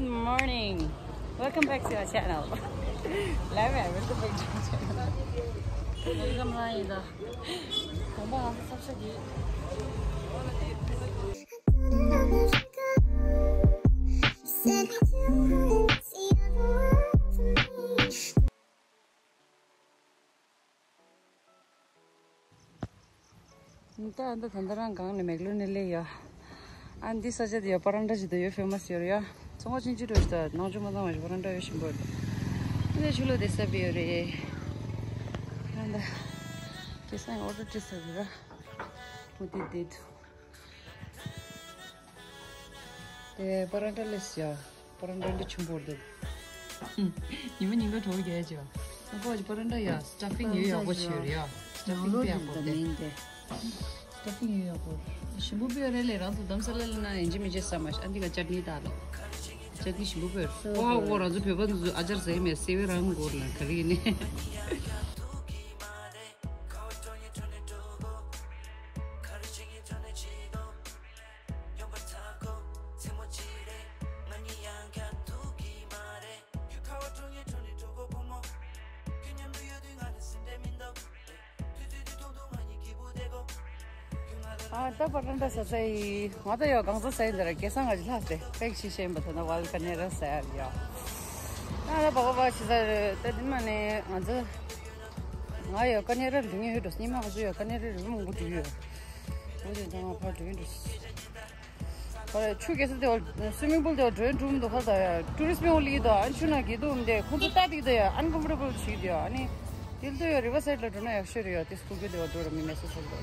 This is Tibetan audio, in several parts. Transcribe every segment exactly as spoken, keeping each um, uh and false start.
Good morning. Welcome back to our channel. Welcome back to our channel. Welcome line. དགོངས་པ་ང་ཚོ་ཚབ་ཤ་གི། ད་ཨ་ད་ད་ད་རང་གང་ནས་མེག་ལོ་ནས་སླེབས་ཡོད། ཨ་འདི་ས་ཆ་དེ་ཡོད་པ་རང་འདྲ་ཞིག་ད་ཡོད་ཕེ་མ་སི་ཡོད་རེད་ཡ། ཚོང་པ་ཆུང་ཆུང་འདྲ་ཞིག་ད་ནང་ཆུ་མ་ཚང་བ་ཞིག་པ་རང་འདྲ་ཡོད་ཞིམ་པོ་རེད། ཨ་འདི་ཆུ་ལོ་དེ་ས་བི་ཡོད་རེད། ཨ་ད་ཁེ་སང་ཨོ་ཏོ་ཏི་ས་བི་ར། མུ་ཏི་དེ་དུ། དེ་པ་རན་ཏྲ་ལེ་སི་ཡ། པ་རན་ཏྲ་འདི་ཆུང་པོ་རེད། ཉི་མ་ཉིན་ག་གྲོགས་རྒྱག་ཅིག་ཨ་ཁོ་ཅི་པ་རན་ཏྲ་ཡ་སི་ཊ་ཕིང་ཡོད་ཡག་པོ་ཆེ་ཡོད་རེད་ཡ། སི་ཊ་ཕིང་དཔེ་ཡག་པོ་དེ། སི་ཊ་ཕིང་ཡོད་ཡག་པོ། ཞིམ་པོ་དཔེ་ཡོད་རེད་ལས་རང་ཚོ་དམ་ས་ལ་ལ་ན་ཡིན་གཅིག་མིན་གཅིག་ཟ་མ་ཤ་ཨ་འདི་ག་ཅར་ནི་དག་ལོ། ཅར་ནི་ཞིམ་པོ་དཔེ་ཡོད། ཨོ་ཧ་ཨོ་རང་ཚོ་བོད་པ་ཚོ་ཨ་ཅར་ཟ་ཡི་མེད་སེ་བའི་རང་གོ་ལ་ག་རེ་ཡིན་ནི། ཨ་ད་པ་རན་ཏྲ་ཟ་ས་ཡི་ང་ད་ཡོད་གང་ཟ་ས་ཡིན་ད་ར་སྐལ་བཟང་ང་ཅི་ལྷག་སྟེ་པེག་ཤི་ཤེས་ཡིན་པ་ད་ན་ཝལ་ཀ་ནེ་ར་ཟ་ཡ་ཡོད། ཨ་ད་པ་པ་པ་ཤི་ས་རེད་ད་དེ་མ་ནས་ང་ཚོ་ང་ཡོད་ཀ་ནེ་ར་འགྲོ་ངེས་ཡོད་འགྲོ་སྙིང་མ་ང་ཚོ་ཡོད་ཀ་ནེ་ར་རི་བོ་མང་པོ་འགྲོ་ཡོད། འོ་དེ་ད་ང་ཕར་འགྲོ་ཡིན་འགྲོ། ཨ་ཆུ་རྒྱག་ས་དེ་བ་སུའི་མིང་པུལ་དེ་བ་འགྲོ་འགྲོ་མི་འདུག་ཧ་ད་ཡ་ཊུ་རི་སི་མི་ཨོ་ལི་དང་ཨ་ཆུ་ནང་གི་འདུག་མི་འདུག་ཁོང་ཚོ་ལྟ་དེ་ད་ཡ་ཨན་ཀམ་ཕོར་ཊེ་བལ་བྱེད་དེ་ཡ་ཨ་ནི་དེ་ལྟོས་ཡ་རི་བར་སའིཌ་ལ་འགྲོ་ན་ཡག་ཤོས་རེད་ཡ་དེ་སྐུ་གེ་དེ་བ་འགྲོ་ར་མི་མེད་ས་ཚོ་ལ་ད་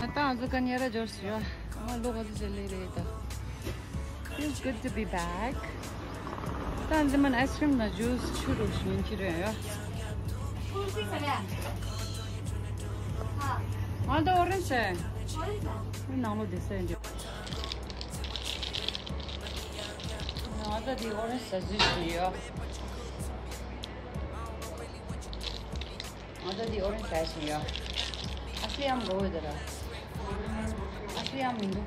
ད་ང་ཚོ་ཀ་ཉེ་ར་འབྱོར་སོང་ཡ་ཨ་ལོ་ག་ཚོད་ཅེ་ལེ་རེད་ད། Feels good to be back. ད་འཛིན་མ་ན་ཨའི་སི་ཀྲིམ་དང་ཇུས་ཆུ་རུ་ཞུན་གྱི་རེད་ཡ། ང་ད་ཨོ་རེན་ཇི་ཟས། ནང་ལོ་དེ་ཟས་འདི། ང་ད་དེ་ཨོ་རེན་ཇི་ཟ་ཟིག་ཞུ་ཡ། ང་ད་དེ་ཨོ་རེན་ཇི་ཟ་ཞུ་ཡ། ཨ་སི་ཡམ་གོ་འོས་ད་ར། ཨ་སི་ཡམ་མི་འདུག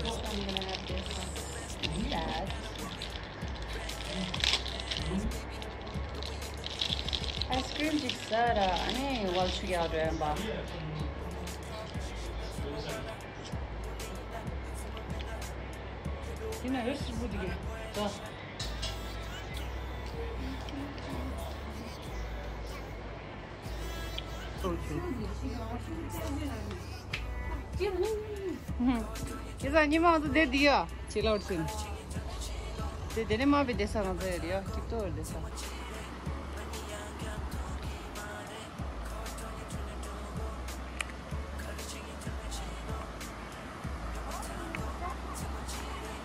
I'm gonna have this. Yes. ཨའི་སི་ཀྲིམ་ཅིག་ཟ་ར་ཨ་ནི་ཝལ་ཆུ་ཡག་འགྲོ་ཡན་པ། དེ་ན་ཧེ་སི་བུ་དི་གེ་ད། ཁྱེད་ཚང་ཉི་མ་ང་ཚོ་བསྡད་འདི་ཡ་ཇི་ལའོ་ཆིན། དེ་དེ་ནས་མ་བི་བསྡད་ས་ང་ཚོ་ཡ་རེད་ཡ་སྐྱིད་ཏོ་བསྡད་ས།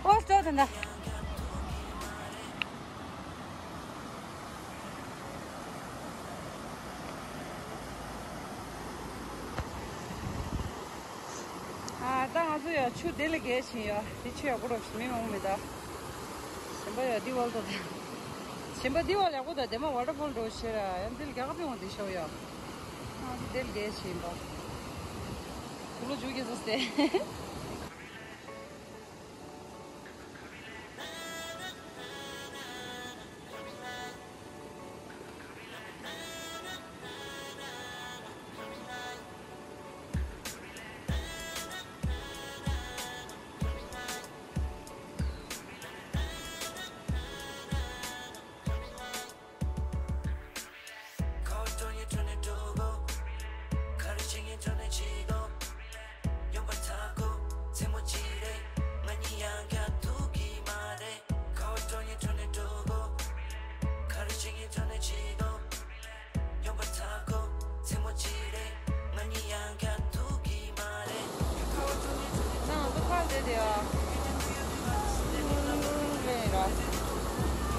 ཨོ་སྟོ་དང་ད། ཨ་ད་ང་ཚོ་ཡ་ཆུ་དེ་ལ་བརྒལ་ཕྱིན་ཡ་དེ་ཆུ་ཡག་པོ་རོ་ཞིག་མི་མང་མི་ད། གཞན་པ་ཡ་འདི་བལ་ད་ད། གཞན་པ་འདི་བལ་ཡག་པོ་ད་དེ་མ་ཝ་ཊར་ཕོལ་འགྲོ་ཤེས་ར་ཡ་འདི་ལ་རྒྱ་ག་པི་འོང་དེ་ཤོ་ཡ། ང་ཚོ་དེ་ལ་བརྒལ་ཕྱིན་པ། གུ་ལོ་འཇུ་གི་སོ་སེ། ང་ཚོ་ཕར་བསྡད་དེ་ཨ། ལེན་ར།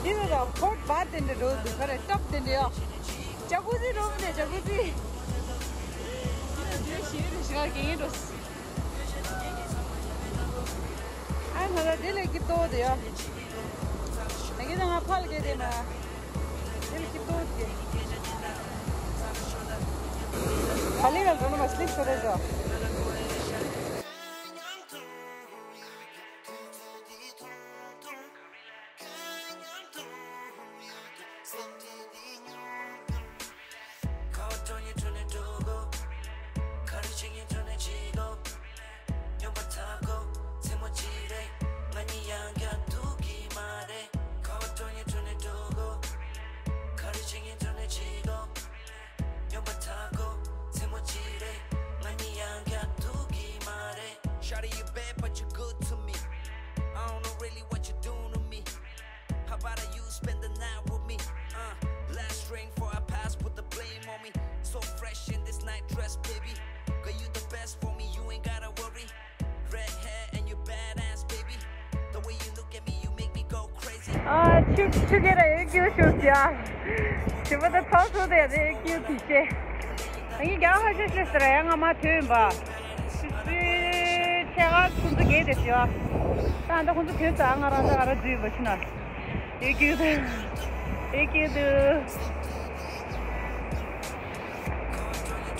འདི་ནི་ར་ཧོཊ་བཱཐ་དེ་འདྲ་འགྲོ་འདུག་ག་རེ་ཊབ་དེ་འདྲ་ཨ། ཇ་ཀུ་ཟི་འགྲོ་མི་འདུག་ཇ་ཀུ་ཟི། འདི་ནི་འདི་ཞིག་རེ་ཞིག་ག་གེ་ངེ་འགྲོ། ཨ་ང་ལ་དེ་ལས་ཀི་ཏོ་དེ་ཡ། ང་གི་ང་ཕལ་གེ་དེ་མ། དེ་ལས་ཀི་ཏོ་དེ། ཁ་ལི་ར་འགྲོ་ན་མ་སི་ལིབ་ཤོར་རེ་འགྲོ། ཡང་བསྐྱར་ཐུག་གི་མ་རེད། ཁ་བ་ཀྲོང་ཡང་ཀྲོང་ནས་འགྲོ་གོ། ག་རེ་བྱེད་ངན་ཀྲོང་ནས་བྱེད་གོ། སྨྱོན་པ་ཐག་གོ། མཚན་མོ་གཅིག་རེད། ང་གཉིས་ཡང་བསྐྱར་ཐུག་གི་མ་རེད། Shawty, you bad, but you good to me. I don't know really what you doing to me. How about you spend the night with me? Uh, last drink before I pass, put the blame on me. So fresh in this night dress, baby. Girl, you the best for me, you ain't gotta worry. Red hair and you badass, baby. The way you look at me, you make me go crazy. ཨ། ཆུ་ཆུ་གེ་ར་ཡོད་ཀྱི་ཤོག་ཅིག་ཨ། ཆུ་བ་ད་ཚོགས་ཚོགས་དེ་རེད་ཀྱི་དུས་ཆེ། ཨ་ཡིན་རྒྱ་ཧ་ཤ་ཤ་ཟེར་ཡ་ང་མ་ཐོས་ཡིན་པ། ཆུ་ཆུ་ཆེ་ག་ཁོང་ཚོ་གེ་དེ་ཤོག་ད་ཨ་ད་ཁོང་ཚོ་ཐོས་ས་ང་རང་ད་ག་ར་འཛུལ་བ་ཆུ་ན། ཨེ་ཀྱི་དུ། ཨེ་ཀྱི་དུ།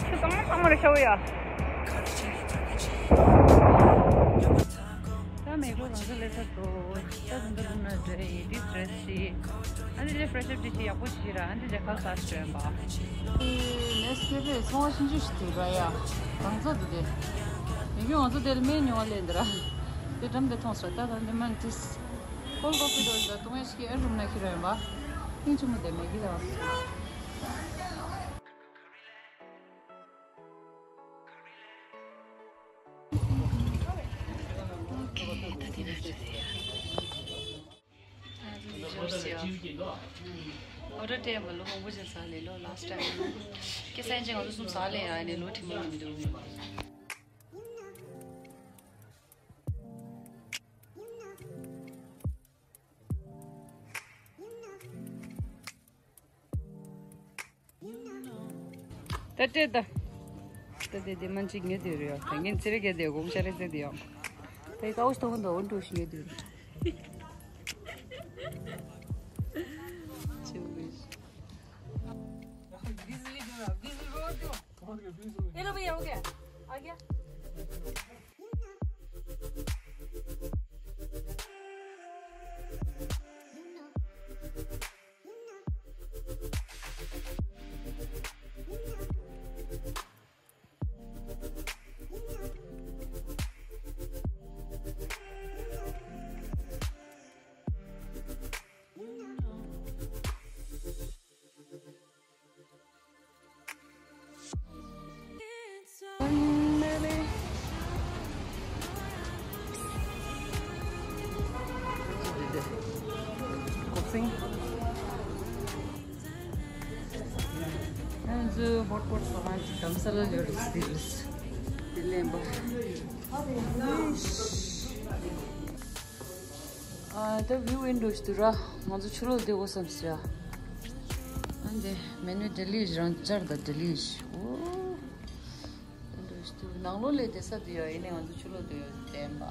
ཆུ་གང་ཚང་མ་རེད་ཤོག་ཡ། ད་མེག་ལོ་རང་ཚོ་ལས་ས་འགྲོ། ད་དུང་ད་དུང་ན་འདྲེ་ཡི་ཏི་ཌི་རེ་སི་བྱེད། ཨ་ནི་ལས་ཕ་རེ་ཤི་ཨབ་བྱེད་བྱེད་ཡག་པོ་བྱེད་ར། ཨ་ནི་ལས་ཁ་ཁ་སི་ཊོན་པ། ནེ་སི་ཀེ་ཕེ་ཚོང་བ་ཤིན་ཅུ་ཞིག་འདུག་ར་ཡ། གང་ཚ་འདུག་དེ། མི་རྒྱུ་ང་ཚོ་དེར་སྨན་ཉོ་བ་ལས་འདི་ར། དེ་འགྲམ་དེ་མཐོང་སོང་ད་ད་འདི་མན་ཏིས། ཀོལ་ཀོ་ཕི་དོ་འདི་ལྟུང་བས་ཤི་ཨེ་རུམ་ན་ཁྱི་ར་ཡོན་པ། ཐེངས་ཆུང་མོ་དེ་མེ་གི་ལ་བ། ཨོ་ཁེ། ད་དེ་ནས་བྱེད་ཟེར་ཡ། ཨོ་ཌར་སྤྲད་པ་ལོ་མང་པོ་ཅིག་ཟ་ལེ་ལོ། ལཱ་སི་ཊའིམ་ཁྱེད་སེམས་ཅན་ང་ཚོ་གསུམ་ཟ་ལེ་ཡ་ནས་ལོ་ཁྲི་མ་མི་འདུག་ད་སྤྲད་ད། ད་དེ་དེ་མན་ཅིག་ཉོས་དེ་རེད་ཡ། ད་ངན་ཚེ་རེ་གེ་དེ་དགོང་ཤ་རེ་ཚེ་དེ་ཡང་། ད་ཀའོ་ཤི་ཏོ་ཧོན་ད་འོན་འགྲོ་ཤི་ཉོས་དེ་རེད། ཆུ་བུ། ये लो भैया, हो गया। आ गया। ཨ། ད་བིའུ་ཝིན་ཌོ་ཞིག་འདུག་ར། ང་ཚོ་ཕྱི་ལོགས་བསྡད་དགོས་བསམ་སོང་ཡ། ཨ་འདི་མེ་ནུ་ལྡི་ལི་རང་ཅར་དང་ལྡི་ལི། ཨོ། ཝིན་ཌོ་ཞིག་འདུག་ནང་ལོགས་ལས་བསྡད་ས་འདི་ཡ། ཡིན་ནའི་ང་ཚོ་ཕྱི་ལོགས་བསྡད་ཡ་བདེན་པ།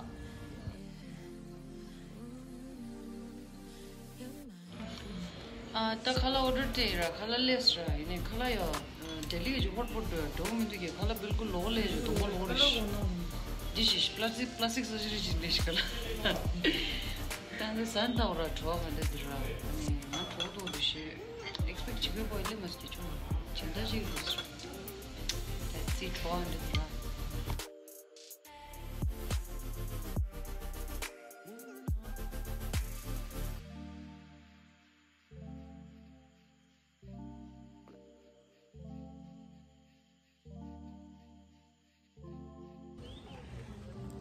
ཨ། ད་ཁ་ལག་ཨོ་ཌར་སྤྲད་ཡིན་ར། ཁ་ལག་ལས་ར། ཡིན་ནའི་ཁ་ལག་ཡ། ལྡི་ལི་གི་ཧོཊ་པོཊ་འགྲོ་ཡ་འགྲོ་མི་འདུག་གི། ཁ་ལག་བིལ་ཀུལ་ལོག་ལས་ཡ། དུང་པ་ལོག་རེད་ཤི། འདི་ཤི་ཤི་པ་ལ་སི་ཊིག་པ་ལ་སི་ཊིག་སར་ཇི་རི་བྱེད་འདྲ་ཤི་ཁ་ལག། ད་འདི་ཟན་ཏའོ་ར་བྲོ་བ་ག་འདྲ་འདི་ར། ཨ་ནི་ང་བྲོ་བ་འདུག་འདི་ཤི། ཨེག་སི་པེག་ཊི་བྱེད་དགོས་པ་ལས་མ་སི་ཀི་ཆུང་། ཇི་འདྲ་ཞིག་རེད། ད་ཚི་བྲོ་བ་འདི་འདི་ར།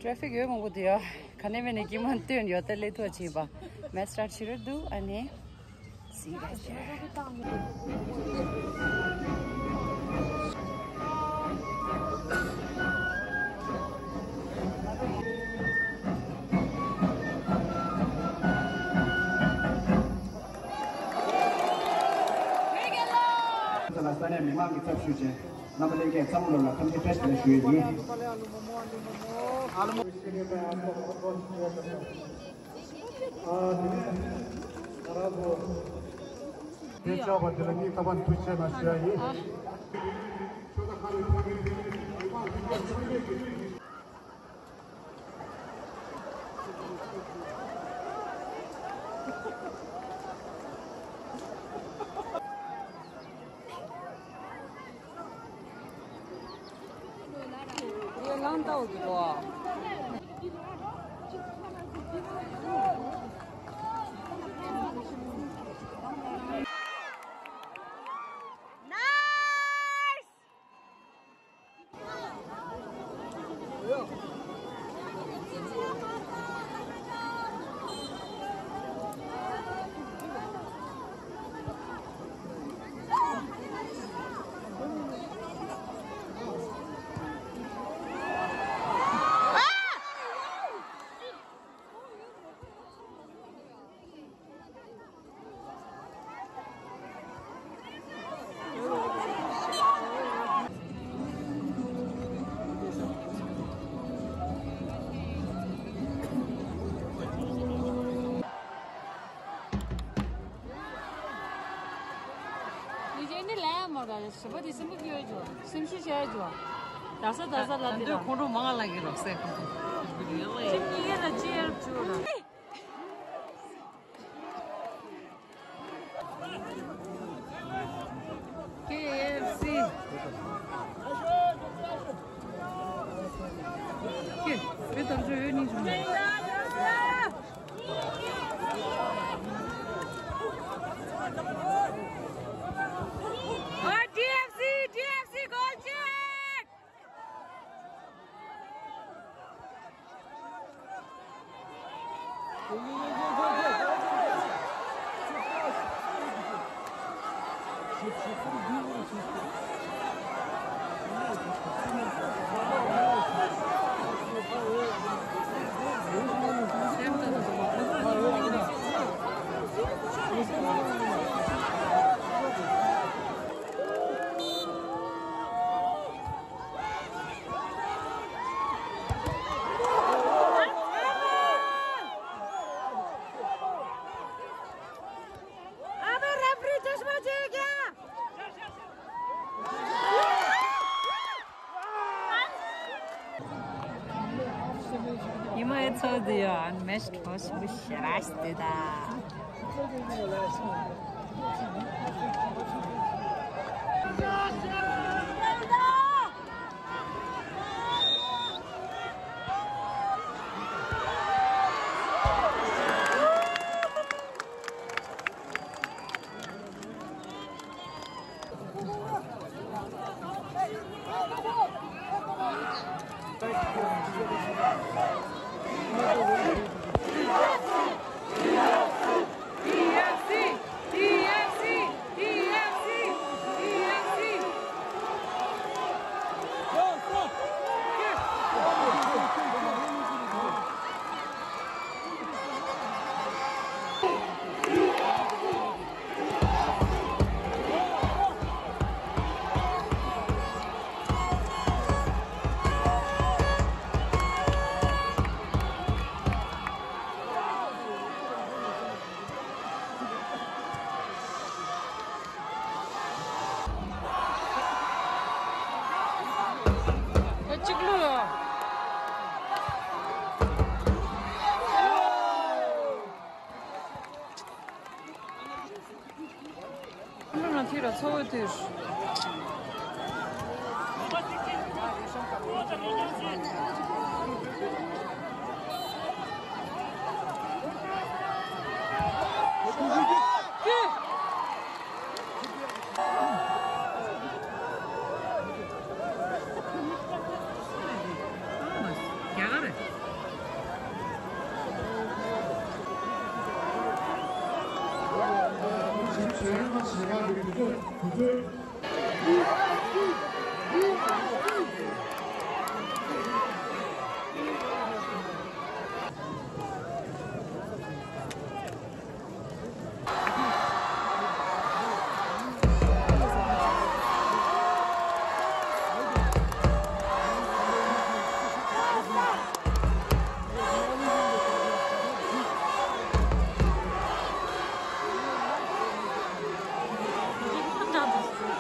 ཊེ་ཕིག་ཡོད་མང་པོ་འདུག་ཡ། ག་ནས་མེད་ནས་ཀྱི་མ་སྟོན་ཡོད། ད་སླེབས་ཐུབ་བྱེད་པ། མེ་སི་ཊར་བྱེད་རོགས་འདུག་ཨ་ནི། See you guys there. ལ་ས་གནས་མི་མང་གི་ཚབ་ཞུས་བྱས། རྣམ་པ་ལྷན་རྒྱས་ཚང་མ་ལོ་ལ་ཐམས་ཅད་བཀྲ་ཤིས་བདེ་ལེགས་ཞུ་ཡས་ཡིན། དེ་ལྕགས་པ་དེ་ལ་སྙིང་ཐག་པ་ནས་ཐུགས་རྗེ་ཆེ་གནང་ཞུ་ཡ་ཡིན། ཞེ་པོ་དེ་སེམས་པ་སྐྱིད་ཡོད་ཅོ། སེམས་ཤུགས་ཆེ་ཡོད་ཅོ། རྡ་ས་རྡ་ས་ལ་དེ་དང་། ཁོང་ཁྲོ་མང་ལ་གི་རོགས་སེ། ཁྱིམ་གཉིས་ཀ་ལ་ཅི་ཡར་བཅུག་ར། K F C. K, བོད་དམ་ཆོས་ཡོད་ནི་བྱུང་། ཨ། D F C, D F C goal kick. ཨ་མའི་རེ་ཕི་རི་ཅེ་ཤ་མ་བྱེད་ཀྱ། ཉི་མ་ཨེ་ཚོ་དེ་ཡོད་ཨན་མེ་ཤི་ཁྲོ་ཤི་བུ་ཤ་ར་ཤི་དེ་ད། གཅིག་ལོ། ལུང་ན་ཐི་ར་ཚོ་བོ་ཐིར། རྒྱ་གར།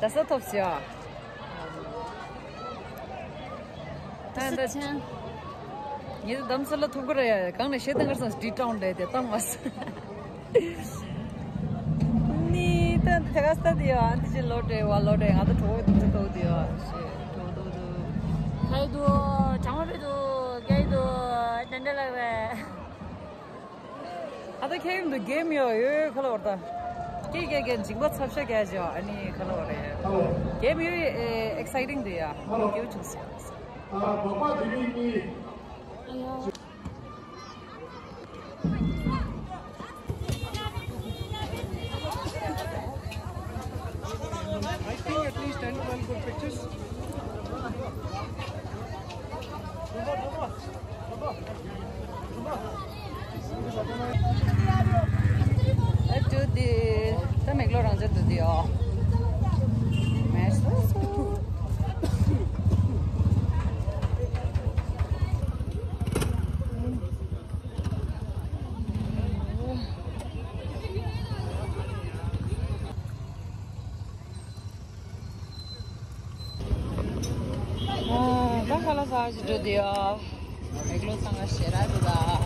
ལ་ས་ཐོབ་ཟེར་ཨ། ད་ད་ཆེན། ངེད་ཚོ་དམ་སྲི་ལ་ཐུག་གི་རེད་ཡ། གང་ནས་ཤེས་ཏང་གར་སོང་སི་ཊི་ཊའུན་ལས་དེ་བཏང་མ་སོང་། ནི་ད་དེ་ག་ས་དེ་ཡ། ཨ་འདི་ཅི་ལོ་དྲེ་བ་ལོ་དྲེ་ང་ད་གྲོགས་དུ་ཚོ་ཐོག་དེ་ཡ། ཤེས་གྲོགས་དུ་དུ། ཧའི་དུ་གྲང་མོ་རེད་དུ་རྒྱ་ཡི་དུ་དྲན་དྲན་ལགས་རེད། ཨ་ད་ཁྱེད་ཡུམ་དུ་གེམ་ཡོད་ཡོད་ཁ་ལོ་བར་ད། ཀྱེ་ཀྱེ་ཀྱེ་འཇིགས་པ་ཚབ་ཤ་རྒྱག་ཅིག་ཨ་ནི་ཁ་ལོ་བར་རེད། གེམ་ཡོད་ཨེ་ཨེག་སའི་ཊིང་དུ་ཡ། ཀྱེ་ཅུང་སི། I think at least ten to twelve good pictures. ཨ་ཏུ་དི། ད་མེག་ལོ་རང་ཅག་ཏུ་དི་ཨོ། མེ་སོ་སོ། ཨ། ད་ཁ་ལག་ཟ་ཞིག་འགྲོ་དུས་ཡ། མེག་ལོ་ཚང་ང་ཞེ་དྲག་འདུག་ད།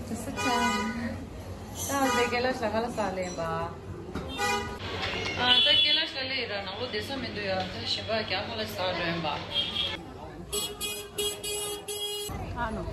ད་ས་ཆ། ད་འདི་ཀེ་ལ་ཤ་ཁ་ལག་ཟ་ལེན་པ། ཨ། ད་ཀེ་ལ་ཤ་ལེ་ཡི་ར་ནང་ལོ་བསྡད་ས་མི་འདུག་ཡ། ད་གཞན་པ་རྒྱ་ཁ་ལག་ཟ་འགྲོ་ཡིན་པ། ཨ་ནོ།